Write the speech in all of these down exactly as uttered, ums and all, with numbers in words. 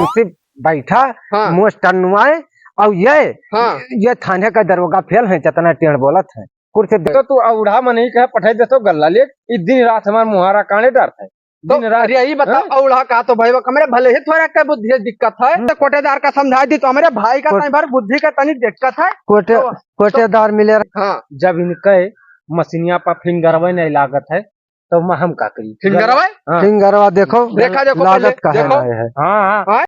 कुर्सी बैठा, हाँ। मुँह टन्नुआए, और ये, हाँ। ये थाने का दरोगा फेल है, जितना टेढ़ बोलत है। कुर्सी दे- तो तू औढ़ा मनई कहे पठाई देतो गल्ला ले, ई दिन रात हमार मुहारा कांडे डारत है। तो दिन रात, अरे, यही बता, हाँ? औढ़ा का तो भाई, हमरे भले ही थोड़ा के बुद्धि दिक्कत है, हम्म। तो कोटेदार का समझाई दी, तो हमरे भाई का कोट- तनी भर बुद्धि का तनी दिक्कत है। कोटे-, तो कोटेदार मिले रह- हाँ। जब इनके मशीनिया पर फिंगरवे नहीं लागत है, तो मैं हम का करी? फिंगरवा? हाँ। फिंगरवा देखो, देखा, देखो, लागत पहले, काहे देखो। ना है? हाँ, हाँ। हाँ।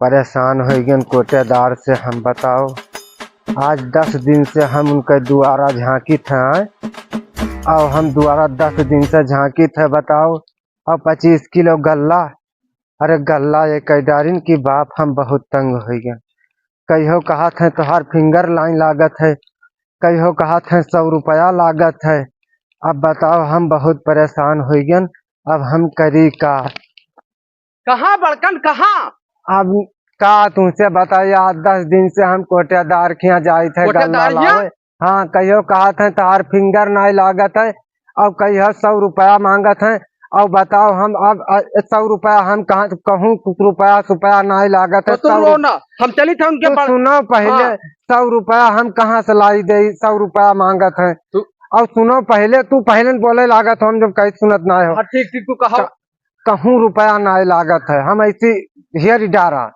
परेशान हो गए कोटेदार से, हम बताओ। आज दस दिन से हम उनके दुआरा झांकित हैं, और हम दुआरा दस दिन से झांकित है, बताओ। और पच्चीस किलो गल्ला, अरे गल्ला ये कैडारिन की बाप, हम बहुत तंग हो गए। कहियो कहत हैं तोहार फिंगर लाइन लागत है, कहियो कहत हैं सौ रुपया लागत है। अब बताओ, हम बहुत परेशान हो गए, अब हम करी का? कहाँ बड़कन, कहाँ? अब का तुमसे बताई, आज दस दिन से हम कोटेदार के यहाँ जाइत है गल्ला कोटेदार यहाँ? लावे। हाँ, कहियो कहत है तोहार फिंगर नाई लागत है, और कहियो सौ रुपया मांगत है। और बताओ, हम अब, अ, सौ रुपया हम कहाँ कहूँ, कुछ रुपया सुपया नाई लागत है, तो तू सौ रो रु- ना, हम चली थे उनके तो पास। सुनो पहले, हाँ। सौ रुपया हम कहाँ से लाई दे, सौ रुपया मांगत है। तू और सुनो पहले, तू पहले न बोले लागत हो, हम जब कहीं सुनत ना हो। हाँ, ठीक, ठीक, तू कहो। क-, कहूँ रुपया नाई लागत है, हम ऐसी हेर डारा,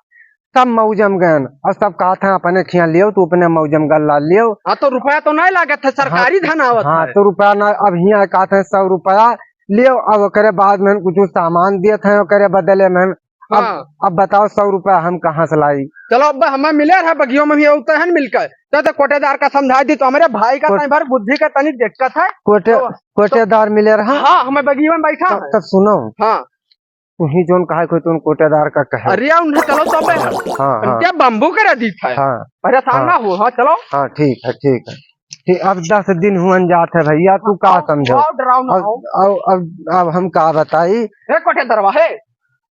सब मौजम गयन, और सब कहत हैं अपने खिया लियो, तू अपने मौजम गल्ला लियो। हाँ, तो रुपया तो नाई लागत है, सरकारी हाँ, धन आवत हाँ, है। तो रुपया ना, अब हियाँ कहत हैं सौ रुपया लियो, अब ओकरे बाद में कुछ सामान दियत हैं, ओकरे बदले में हाँ। अब, अब बताओ, सौ रुपया हम कहाँ से लाई? चलो, अब हमें मिले रहा बगियों में भी, उतर हन मिलकर। तो, तो कोटेदार का समझाई दी, तो हमरे भाई का कोट- तनी भर बुद्धि का तनी दिक्कत है। कोटे-, तो, कोटेदार मिले रहा? हाँ, हमें बगियों में बैठा तब, है। तब सुनो। हाँ। तुही जोन कहा कोई तुम कोटेदार का कहे। अरे, उन्हें चलो सब है। हाँ, हाँ। क्या बम्बू करा दी था? हाँ। परेशान हाँ। ना हो, हाँ, चलो। हाँ, ठीक है, ठीक है। ठीक, अब दस दिन हुअन जात है भैया, तू का हाँ, समझो? हाँ, डराओ ना अब, हो। अब, अब, अब हम का बताई? ए, कोटेदारवा है।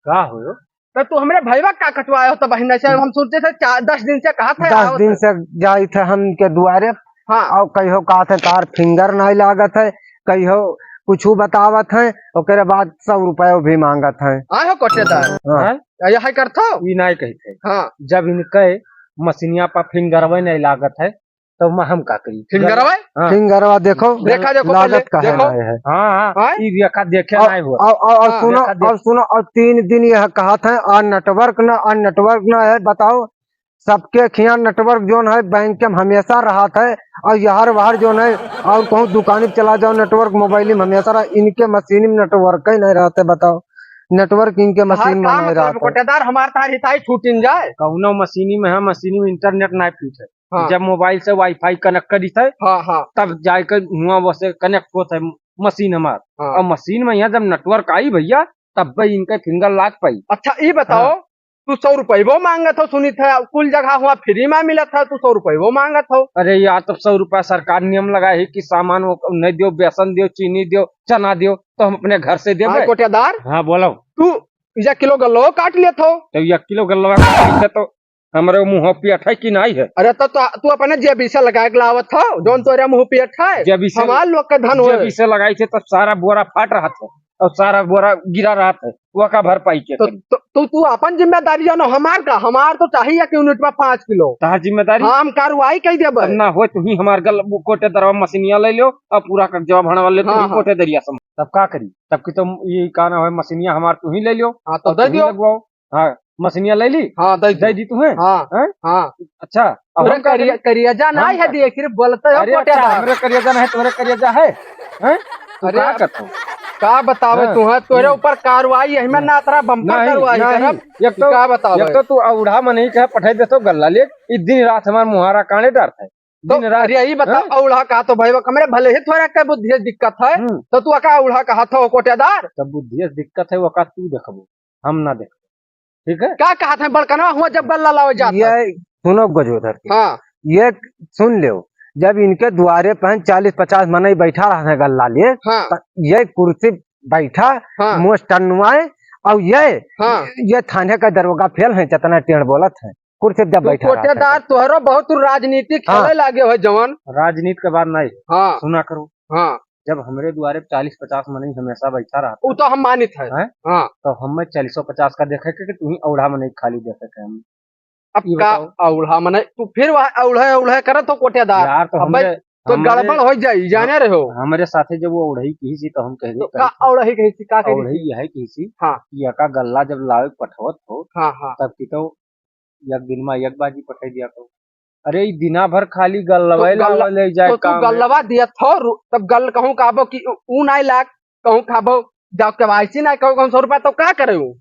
का हो? तो तू हमरे भईवा का कटवाए हो, तो बहिन से हम सुनते थे, चार, दस दिन से कहा था, दस दिन से जाई थे हम के दुआरे, हाँ। और कहियो कहा थे तार फिंगर नहीं लागत है, कहियो कुछ बतावत है, ओकरे बाद सौ रुपये भी मांगत है। आए हो कोटेदार? हाँ। हाँ? यही करत हो? ई नहीं कही थे। हाँ। जब इनके मशीनिया पर फिंगरवे नहीं लागत है, तो मैं हम का करी? फिंगरवा? हाँ। फिंगरवा देखो, देखा, देखो, लागत पहले काहे देखो। ना है? हाँ, हाँ, हाँ। ई देखा, देखे और, नहीं हुआ। और, और, और हाँ। सुनो, देखा, देख- और सुनो, और तीन दिन यह कहा था, और network ना, और network ना है, बताओ, सबके खिया network जोन है, बैंक के में हमेशा रहत है, और यहर वहर जोन है, और कहूँ दुकान पे चला जाओ, network mobile में हमेशा रहा, इनके मशीन में network ही नहीं रहते, बताओ, network इनके हमार मशीन में काम नहीं मतलब रहते। कोटेदार, हमार तार हिताई छूटिन जाए। कौनो मशीनी में है, मशीनी में internet नहीं fit है। हाँ। जब mobile से Wi-Fi connect करी थे, हाँ, हाँ। तब जाके हुआ वैसे connect होत है मशीन हमार। हाँ। और मशीन में यहाँ जब network आई भैया, तब भी इनके फिंगर लाग पाई। अच्छा, ई बताओ, हाँ। तू सौ रुपये वो मांगत हो, सुनी था, कुल जगह हुआ free में मिलत है, तू सौ रुपये वो मांगत हो। अरे यार, तब सौ रुपया सरकार नियम लगाए है कि सामान वो नहीं दियो, बेसन दियो, चीनी दियो, चना दियो, तो हम अपने घर से देबे। हाँ, कोटेदार। हाँ, बोलो। तू एक किलो गल्लो काट लेत हो। तो एक किलो गल्लो काट लेत हो, हमरे मुँह पियत है कि नहीं है? अरे तो, तो तू अपने जेबी से लगा के लावत हो, जोन तोरे मुँह पियत है, जेबी से, हमार लोग के धन होए। जेबी से लगाई थे तो सारा बोरा फाट रहा था और सारा बोरा गिरा रहा था, वो का भरपाई के तो, करी? तो, तो तू अपन जिम्मेदारी जानो, हमार का? हमार तो चाहिए एक यूनिट में पाँच किलो। तहार जिम्मेदारी? हाँ, हम कार्रवाई कई देबे। तब ना होए, तू ही हमार गल, वो कोटेदारवा मशीनिया ले लो और पूरा कागजवा भरवा ले, तू हाँ, ही हाँ। कोटेदारिया से। तब का करी? तब की तो ये का ना होए, मशीनिया हमार तू ही ले लो हाँ, तो और दे तू ही दियो। लगवाओ। हाँ, मशीनिया ले ली? हाँ, दे दे दी। दी तुम्हें? हाँ, हैं? हाँ। अच्छा, अब तोरे हम का करिया-, करी? करियाजा हम नहीं है का दिए, सिर्फ बोलते हो अरे अच्छा, कोटेदार। हमरे करियाजा नहीं, तुम्हारे करियाजा है? हैं? तू अरे का अब करत हो? का बतावे हाँ। तू, हाँ, तोरे हम्म। ऊपर कार्रवाई, यही में ना तेरा bumper नहीं, कार्रवाई नहीं। करब। एक तो, का बतावे? एक तो तू औढ़ा मनई कहे पठाई देतो गल्ला ले, ई दिन रात हमार मुहारा कांडे डारत है। तो दिन रात, अरे यही बता, हाँ? औढ़ा का तो भाई, हमरे भले ही थोड़ा के बुद्धि दिक्कत है, हम्म। तो तू का औढ़ा कहत हो कोटेदार? तब बुद्धि दिक्कत है, वो का तू देखबो, हम ना देखबो। ठीक है? का कहत है बड़कना हुआ जब गल्ला लावे जात है? ये सुनो गजोधर के। हाँ। ये सुन लो, जब इनके दुआरे पर चालीस पचास मनई बैठा रहा है गल्ला लिए, हाँ। तो ये कुर्सी बैठा, हाँ। मुँह टन्नुआए, और ये, हाँ। ये थाने का दरोगा फेल है, जितना टेढ़ बोलत है, कुर्सी जब तू बैठा रहा है। कोटेदार, तोहरो बहुत राजनीति खेले हाँ। लागे हो जवन। राजनीति के बात नहीं, हाँ। सुना करो। हाँ। जब हमरे दुआरे चालीस पचास मनई हमेशा बैठा रहत उ है, तो हम मानित है। हैं? हाँ। तो हमें चालीसो पचास का देखे के कि तू ही औढ़ा मनई खाली देखे के हम। अब ई का बताओ। औढ़ा मनई, तू फिर वह औढ़े औढ़े करत हो कोटेदार। यार, तो अब भाई, हमरे, तो हमरे, गड़बड़ हो जाई, जाने रहो। हमरे साथे जब वो औढ़ई किहिसी तो हम कह दे तो कही का थी। औढ़ई किहिसी, का कही औढ़ई थी? यह है किहिसी हाँ। कि एका गल्ला जब लावे पठवत हो, हाँ, हाँ। तब की तो एक दिन मा एक बाजी पठाई दिया करो। अरे, ई दिना भर खाली गल्लवा तो गल्ला, लावे ले जाए तो तू काम है। गल्लवा दिया थो, रु-, तब गल कहूँ कहबो कि उ, उ नाई लाग, कहूँ कहबो, जाओ केवाईसी नाई कहूँ, कहूँ सौ रुपया तो का करे उ?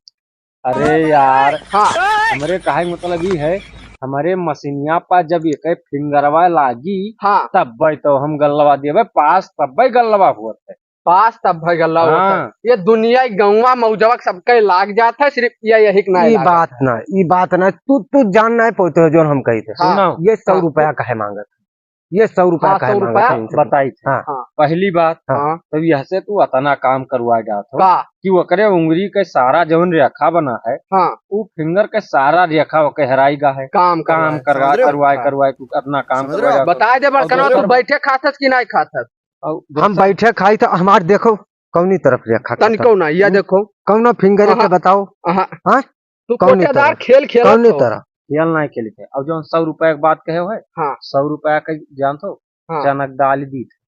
अरे यार, हाँ। हमरे कहे के मतलब ई है, हमरे मशीनिया पर जब एक फिंगरवा लागी, हाँ। तब्बे तो हम गल्लवा देबे, पास तब्बे गल्लवा होत है। पास तब भई गल्ला होत है। हाँ। ये दुनिया के गौवा मौजवा के सबके लाग जात है, सिर्फ ये यही के ना ई लागत बात है। ना, ई बात ना, तू, तू जान ना पौते हो जौन हम कही थे। हाँ। सुनो। ये सौ हाँ। रुपया काहे मांगत है? ये सौ रुपया हाँ, काहे सौ मांगत रुपया। है इनसे? बताई थे। हाँ। हाँ। पहली बात, हाँ। तब यह से तू अतना काम करवा जात हो का? कि ओकरे उंगरी के सारा जौन रेखा बना है, हाँ। उ फिंगर के सारा रेखा ओके हेराई गा है। काम काम करवा, करवा, समझ रहे हो? करवाए, हाँ। करवाए, तू अतना काम समझ रहे हो? करवा जात हो। बताए दे बड़कनवा, और तू दूसर बैठे खात हस कि नहीं खात हस? और हम दूसर बैठे खाई तो हमार देखो, कौनी तरफ रेखा तनिको खत्म? ना, या हम्म? देखो। कौनो फिंगर हाँ, के हाँ। बताओ। हाँ। हाँ? तू कौनी कोटेदार तरफ? खेल खेलत कौनी हो। तरफ? खेल ना खेलत है। अब जौन सौ रुपया के बात कहे हो है, हाँ। सौ रुपया के जानत हो? हाँ। चनक दाल दीत है।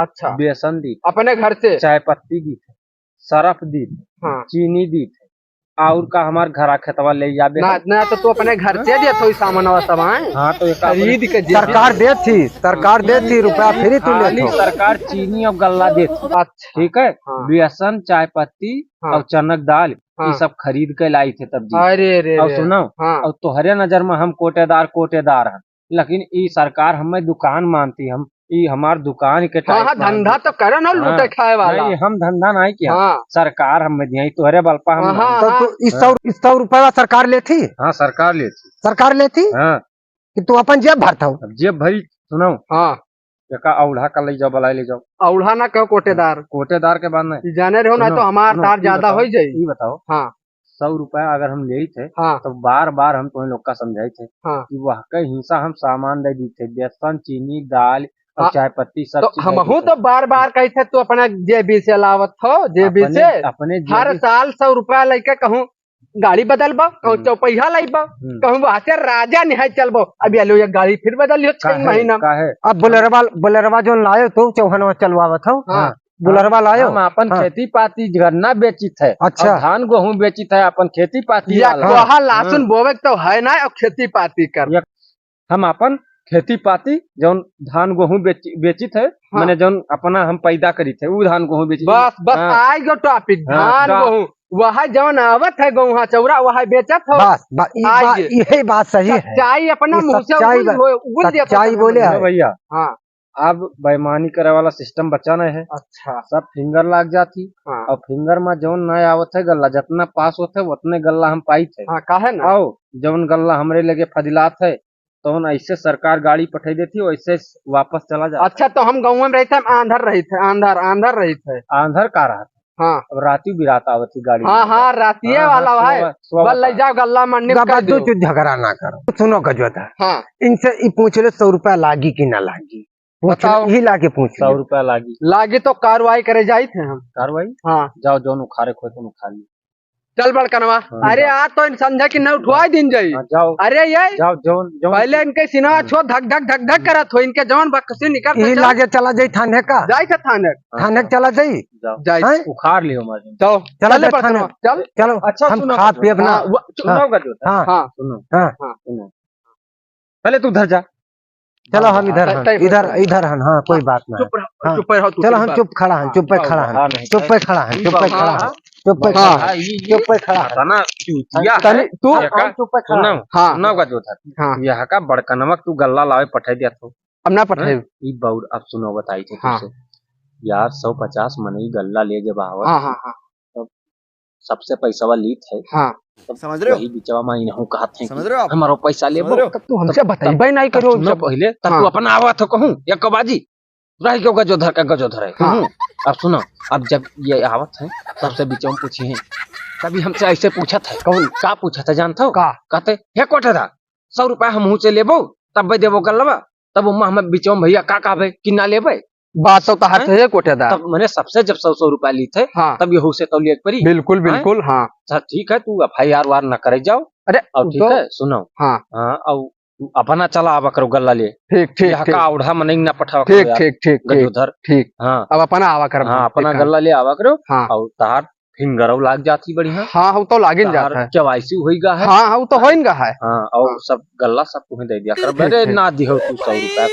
अच्छा। बेसन दीत है। अपने घर से? चाय पत्ती दीत है, सरफ दीत है, हाँ। चीनी दीत है। और का हमार घरा खेतवा ले जाबे ना, हम? ना तो तू अपने घर से देत हो ई सामानवा सब, आए? हाँ, तो एक खरीद के जे सरकार देत थी, सरकार देत थी, रुपया फ्री तू लेत खाली हो। सरकार चीनी और गल्ला देत थी। अच्छा। ठीक है? हाँ। बेसन, चाय पत्ती हाँ। और चनक दाल, हाँ। ये सब खरीद के लाई थे तब जी। अरे, अरे, और अरे। सुनो, हाँ। और तोहरे नजर में हम कोटेदार, कोटेदार हैं, लेकिन ई सरकार हमें दुकान मानती, हम ई हमार दुकान के हाँ, type हाँ, मानती। धंधा तो करे ना, हाँ। लूटे खाए वाला। नहीं, हम धंधा नहीं किया। हाँ। सरकार हमें दिया, ई तोहरे बल पर हम हाँ, नहीं। हाँ, तो हाँ। तू ई सौ, हाँ। ई सौ रुपया सरकार लेती? हाँ, सरकार लेती। सरकार लेती? हाँ। कि तू अपन जेब भरत हो? अब जेब भरी, सुनो। हाँ। एका औढ़ा का ले जाओ, बलाए ले जाओ। औढ़ा ना कहो, कोटेदार। कोटेदार के बात नहीं। ई जाने रहो ना, सुनो, तो हमार सुनो, तार ई ज्यादा बताओ, हो जाई। ई बताओ। हाँ। सौ रुपया अगर हम लेइत है, हाँ। तो बार-बार हम तोहे लोग का समझाइत है हाँ। कि वह के हिस्सा हम सामान दे दीत है, बेसन, चीनी, दाल और हाँ। चाय पत्ती, सब तो चीज दे हमहू दीत है। तो बार-बार कहित है, तू अपना जेबी से लावत हो, जेबी अपने, से। अपने हर जेबी से। साल सौ रुपया लेके कहूँ गाड़ी बदलबो, कहूँ हम्म। चौपहिया लाइबो, हम्म। कहूँ वहाँ से राजा निहाय चलबो। अब ये लो, ये गाड़ी फिर बदल लियो छह काहे? महीना में। काहे? अब बोलेरवा, बोलेरवा जो लायो तो चौहनवा चलवावत हो। हाँ। हाँ। बुलरवा लायो? हम आपन हाँ। खेती पाती गन्ना बेचित है, अच्छा। और धान गेहूं बेचित है, आपन खेती पाती या वाला। कोहा हाँ। लहसुन बोवे के तो है ना, और खेती पाती कर। या हम आपन खेती पाती जौन धान गेहूं बेचि-, बेचित है, हाँ। माने जौन अपना हम पैदा करित है, उ धान गेहूं बेचित है। बस, बस, हाँ। आइ गो topic, हाँ, धान का- गेहूं, वह जौन आवत है गेहूं चौरा, वह बेचत हो। बस, बस, ई आइ बा-, गे। इहे बात सही है। सच्चाई अपना ई मुंह से सच्चाई उगुल बा-, हो, उगुल दिया सच्चाई पता बोले नहीं। है। भैया। हाँ। अब बेईमानी करे वाला system बचा नहीं है। अच्छा। सब finger लाग जात ही। हाँ। और finger में जौन ना आवत है गल्ला, जितना पास होत है, उतने गल्ला हम पाइत है। हाँ, काहे ना? आओ, जौन गल्ला हमरे लगे फदिलात है, तौन ऐसे सरकार गाड़ी पठाई देती, वैसे वापस चला जाता। अच्छा, तो हम गाँव में रहते हैं, आंधर रहते हैं, आंधर, आंधर रहते हैं। आंधर का रहता? हाँ। अब राती बिरात आवत ही गाड़ी हाँ, में। हाँ, रातिये हाँ, वाला हाँ, भाई। सुबह, सुबह बस ले बता। जाओ गल्ला मंडी में गबा कर दो। दो चुप झगड़ा ना करो। सुनो गजोधर। हाँ। इनसे ई पूछ ले सौ रुपया लागी कि ना लागी? पूछ बताओ। ले, यही लाके पूछ ले। सौ रुपया लागी। लागी तो कार्रवाई करे जाइत है हम। कार्रवाई? हाँ। जाओ, जौन उखाड़े खोए, तुम उखाड़ ली। चल बड़कनवा। हाँ, अरे जाओ। आ तो इन समझा कि न उठवाई दिन जाई। हाँ, जाओ। अरे ये जाओ, जौन, जौन पहले इनके सीना हम्म। छो धक धक धक धक करत हो, इनके जौन बकसी निकल यही चल। लागे चला जाई थाने का। जाई थे थाने। हाँ, थाने जाओ। चला जाई। जाओ। जाई। हैं? उखाड़ लियो मारे। जाओ। चला चले जाई थाने। बड़कनवा, चल। चलो, अच्छा, हम सुनो, खा सुनो। पिए अपना। हाँ, वो, हाँ। सुनो गजोधर। हाँ। हाँ। सुनो। हाँ। हाँ। सुनो। पहले तू उधर जा। चलो, हाँ, हम इधर हाँ, हन, तय, तय, इधर, तय। इधर हन, हाँ, कोई हाँ, बात नहीं। चुप रहो, हाँ। चुप रहो तू, चलो, चुप हम रहो। चुप खड़ा हन, हाँ, चुप पे हाँ, खड़ा हन, हाँ, नहीं, चुप पे खड़ा हन, हाँ, चुप पे हाँ, खड़ा हन, हाँ, ये, ये, चुप पे खड़ा हन। पता ना, चूतिया तनी है। तू ये का? हम चुप पे खड़ा सुनो, हन। हाँ। सुनो गजोधर। हाँ। यहाँ का बड़कनवा तू गल्ला लावे पठाई दिया तो। अब ना पठाई। हाँ? ई बाउर, अब सुनो, बताई थे हाँ। तुमसे। यार, सौ पचास मनई गल्ला ले जब आवत हाँ, है, हाँ, हाँ। तब सबसे पैसवा लीत है। हाँ। तब समझ रहे हो? वही बिचवा में इनहू कहत हैं समझ कि रहे हो आप? हमारो पैसा समझ लेबो। रहे हो? तब तू हमसे तब, बताइबे नहीं तब करो सुनो हमसे। पहले, तब हाँ। तू अपना आवत हो कहूँ, या कबाजी, रह के गजोधर का गजोधर है। हाँ। हम्म। अब सुनो, अब जब ये आवत है, सबसे बिचवा में पूछी है, तभी हमसे ऐसे पूछत है। कौन? का पूछत है जानत हो? का? कहते, "हे कोठेदार, सौ रुपया हमहू से लेबो, तब देबो गल्लवा।" तब उम्मा हमें बिचवा में भैया का कहबे कि ना लेबे? बात तो तहार हैं? सही है कोटेदार। तब मने सबसे जब सौ सौ रुपया लीत है, हाँ। तब यहू से तौलिया के परी। बिल्कुल, हैं? बिल्कुल, हाँ। अच्छा, ठीक है, तू FIR वार न करे जाओ। अरे, और ठीक तो है, सुनो। हाँ। हाँ, और तू अपना चला आवा करो गल्ला ले। ठीक, ठीक, यहाँ ठीक। का औढ़ा मनई ना पठावा करो ठीक, यार। ठीक, ठीक, ठीक, गजोधर। ठीक। हाँ। अब अपना आवा कर हाँ, अपना गल्ला ले आवा करो। हाँ। और तहार फिंगरौ लाग जाती बढ़िया। हाँ, वो तो लागिन तहार जाता है। KYC होई गा है। हाँ, हाँ, वो तो होइन गा है। हाँ, और हाँ। सब गल्ला सब तुम्हें दे दिया कर। ठीक, अरे ठीक। ना दिहो तू सौ रुपया।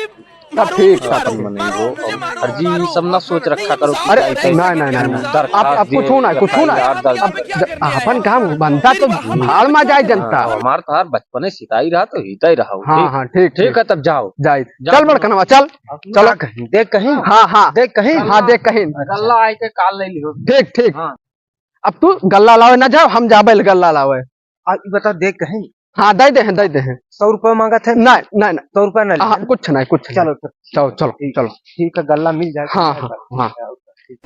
सब ठीक, सब अपन ठीक। मनई हो, और फर्जी सब ना सोच रखा करो कि अरे, कैसे नहीं, नहीं, नहीं, नहीं। दरखास्त अब, अब कुछ दिए, होना है, कुछ होना है। FIR दर्ज अब कर। ज-, अपन काम बनता तो भाड़ में जाए जनता। हाँ, हमार तहार बचपने सिताई रहा तो हिताई रहा हो, हाँ, ठीक? हाँ, ठीक, ठीक ठीक। है, तब जाओ। जाए। जाओ। चल बड़कनवा, चल। अब चलो। ना कहीं, देख कहीं। हाँ, हाँ। देख कहीं। हाँ, देख कहीं। गल्ला आए के काल नहीं लिहो। ठीक, ठीक। हाँ। अब तू गल्ला लावे ना जाओ, हम जाबे ले गल्ला लावे। आ, ई बता, दे कहीं? हाँ, दे दे हैं, दे दे हैं। सौ रुपया मांगत है? नहीं, नहीं, नहीं। सौ रुपया ना हाँ, लिहे? कुछ नहीं, कुछ नहीं। चलो, चलो। चलो, चलो, ठीक, चलो। ठीक है, गल्ला मिल जाए। हाँ, हाँ, हाँ। ठीक।